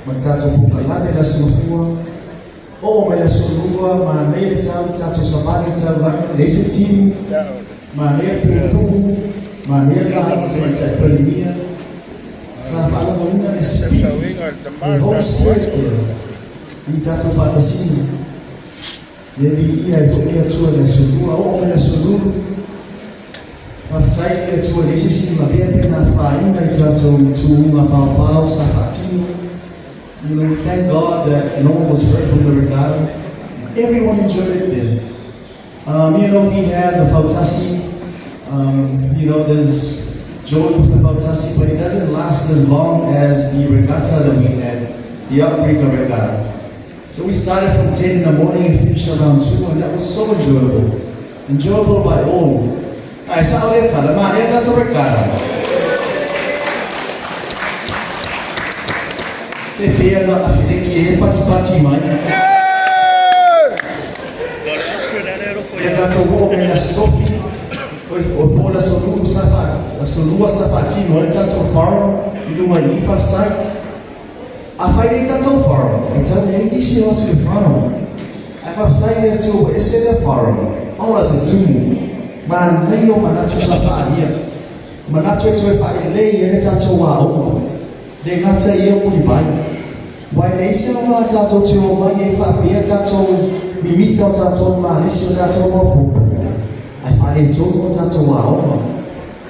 Ma le tatou polokalame i le Aso Gafua. Oo mai le Aso Lua, manaia le tau, tatou savali i le taulaga, leai se timu, manaia le puupuu, manaia le lauga a le Tamaitai Palemia. Sa faalogoina le Spirit, le Holy Spirit ia i tatou faatasiga. Ia viia ai foi le Atua i le Aso Lua. Oo mai le Aso Lulu, faafetai i le Atua e leai se isi lavea pe na afaina i tatou tuuga paopao sa faatino. You know, thank God that no one was hurt from the regatta. Everyone enjoyed it there. You know, we have the Fautasi. There's joy with the Fautasi, but it doesn't last as long as the regatta that we had, the Outrigger Regatta. So we started from 10 in the morning and finished around 2, and that was so enjoyable. Enjoyable by all. Ai sa o le tala, ma le tatou regatta. Te pea na awhiriki e patipati mai. Ia tatou oo mai le Aso Tofi, o po le Aso Lulu sa fa, Aso Lua sa faatino ai le tatou farm i luga i i faafetai. Afai nei tatou farm, e tau nei nisi o atu i le farm. Ae faafetai i le Atua ua ese lea farm, ola se tumu. Manaia o manatu sa faaalia. Manatu e toe faalelei ai le tatou aoga. Le gata ia mulivai. Ua e leai se aoga tatou te omai ai faapea tatou mimita o tatou ma nisi o tatou maopoopo, ae faaletonu o tatou aoga.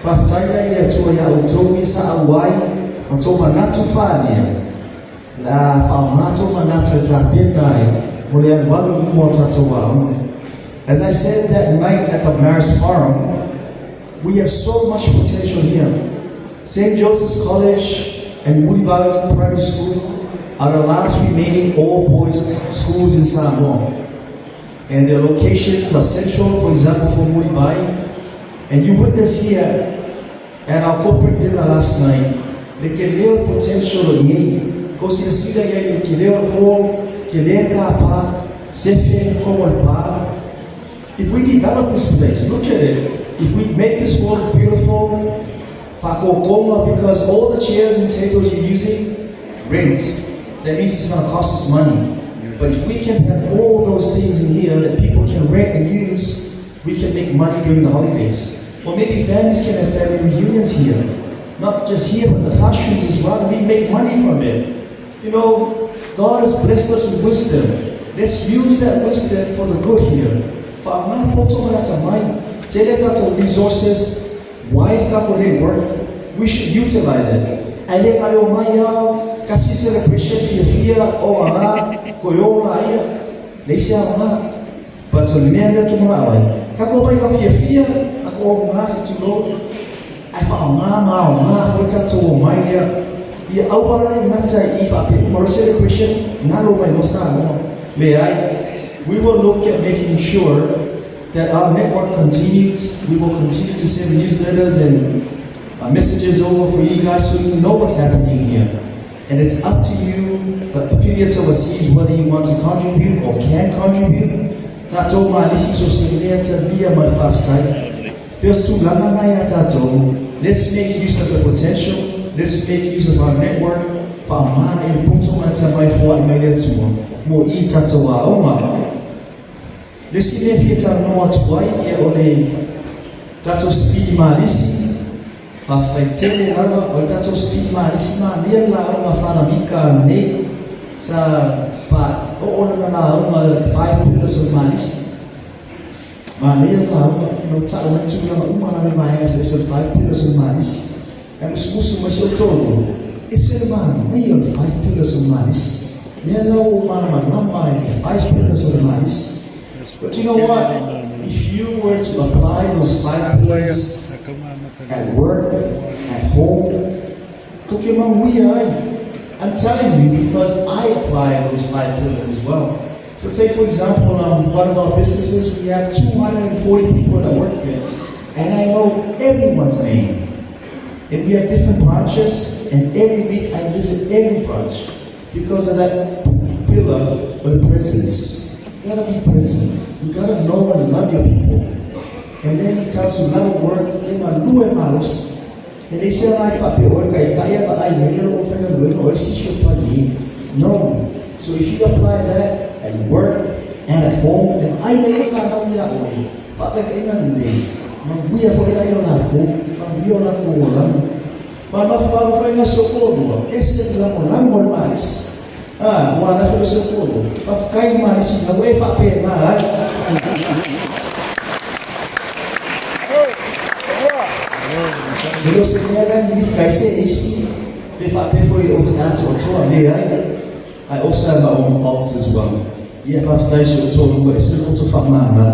Faafetai la i le Atua iā outou ia sa auai ma tou manatu faaalia, le a faaaoga tou manatu e tapena ai mo le alualu i luma o tatou aoga. As I said that night at the Marist Farm, we have so much potential here. St. Joseph's College and Mulivai Primary School are the last remaining all-boys schools in Samoa. And their locations are central, for example, for Mulivai. And you witnessed here at our corporate dinner last night, le keleo potential o nei. Ko silasila ia i le keleo hall, kelea car park, sefe, komo le pa. If we develop this place, look at it. If we make this world beautiful, whakokoma, because all the chairs and tables you're using, rent. That means it's going to cost us money. But if we can have all those things in here that people can rent and use, we can make money during the holidays. Or maybe families can have family reunions here. Not just here, but the classrooms as well. We make money from it. You know, God has blessed us with wisdom. Let's use that wisdom for the good here. Whaangai poto mana mai, tele tatou resources, wide kako network, we should utilize it. Ai le ngale o mai ao, kasi celebration fia fia o anga, ko yo la ia, le se anga. But o le mea lea ke mga awai. Kako mai ka fia fia, ako o mga se tulo, ai whaonga ma o ngā hoi tatou o mai lea. Ia aua le gata i whape uma celebration, ngalo mai no Samoa. Leai, we will look at making sure that our network continues. We will continue to send newsletters and messages over for you guys so you know what's happening here. And it's up to you, the affiliates overseas, whether you want to contribute or can contribute. Tatou malisi so se lea talia ma le faafetai. Pe o se tulaga na ia tatou, let's make use of the potential, let's make use of our network, faaaoga e poto ma le tamai foai mai le Atua mo i tatou aoga. Le isi mea e fia talanoa atu ai ia o le tatou sipili malisi, faafetai tele lava, o le tatou sipili malisi malia le lauga Father Mika nei sa pa oo lana lauga le five pillars o le malisi. Malia le lauga, you know, tau ai tulaga uma lava i vaega eseese o le five pillars o le malisi. Ae musumusu mai si ou toalua, ese le manaia o le five pillars o le malisi. Mea la ua ou malamalama ai le five pillars o le malisi. But you know what? If you were to apply those five pillars at work, at home, ko ke manuia ai. I'm telling you because I apply those five pillars as well. So take for example, one of our businesses, we have 240 people that work there. And I know everyone's name. And we have different branches, and every week I visit every branch because of that pillar of presence. You gotta be present. You gotta know and love your people. And then it comes to love work, e malue malosi. E leai se ala e faapea oe kai kai a vaai ai o loo faigaluega o isi si o pali. No. So if you apply that at work and at home, e vaai mai ai fanau iā oe, faataitaiga lelei, manuia foi la i o lakou, manuia o lakou olaga. Ma le mafuaaga foi lena si ou toalua, ese le lagolago a le Malisi. A, ua ala foi si ou toalua, faafetai i le Malisi ina ua e faapena ai. E le o se mea la e mimita ai se isi pe faapea foi ou te atoatoa, leai. I also have my own faults as well. Ia faafetai si ou toalua ese le loto faamagalo.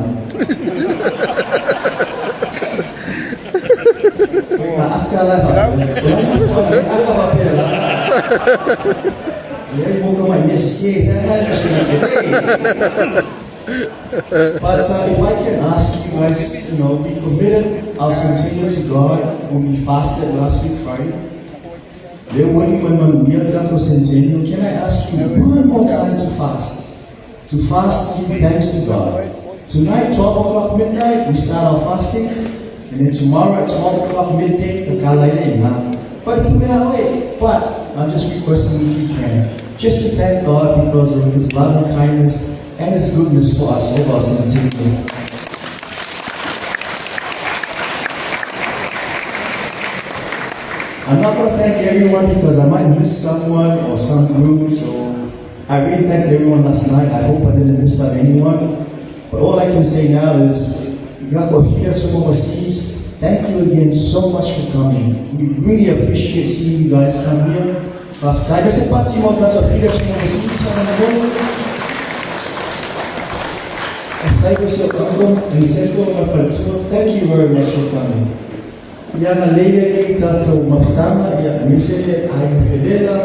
Koe nga aka la faapea. O la mafuaaga le aka faapea la. Leai mo ka mai mea sese he aha le se na tele. But if I can ask you guys, we committed our centennial to God when we fasted last week Friday. Lea ua iu mai manuia le tatou centennial, can I ask you one more time to fast? To fast, give thanks to God. Tonight, 12 o'clock midnight, we start our fasting. And then tomorrow at 12 o'clock midday, ka kala ia ina. But pule a oe. But I'm just requesting if you can, just to thank God because of His love and kindness and His goodness for us over our centennial. I'm not going to thank everyone because I might miss someone or some group, so I really thanked everyone last night. I hope I didn't miss out anyone. But all I can say now is, feeders from overseas, thank you again so much for coming. We really appreciate seeing you guys come here. Faafetai se pati mo tatou feeders from overseas. Faafetai si ou uncle, Eliseko ma faletua. Thank you very much for coming. Ia agalelei le tatou mafutaga, ia aemaise le Aiga Felela,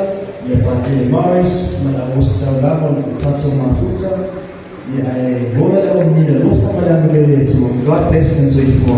ia Patele Morris ma le Auositaulaga o le tatou mafuta, ia ae ola le aumina alofa ma le agalelei le Atua. God bless and soifua.